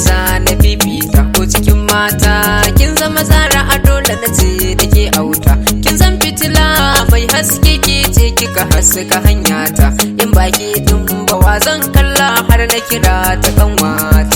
za na fifita ko cikin mata. Kin zama zara a dole na ce da ke auta. Kin zan fitila mai haske, ke ce kika haska hanyata. In baki din ba, wa zan kalla har na kira ta kanwata?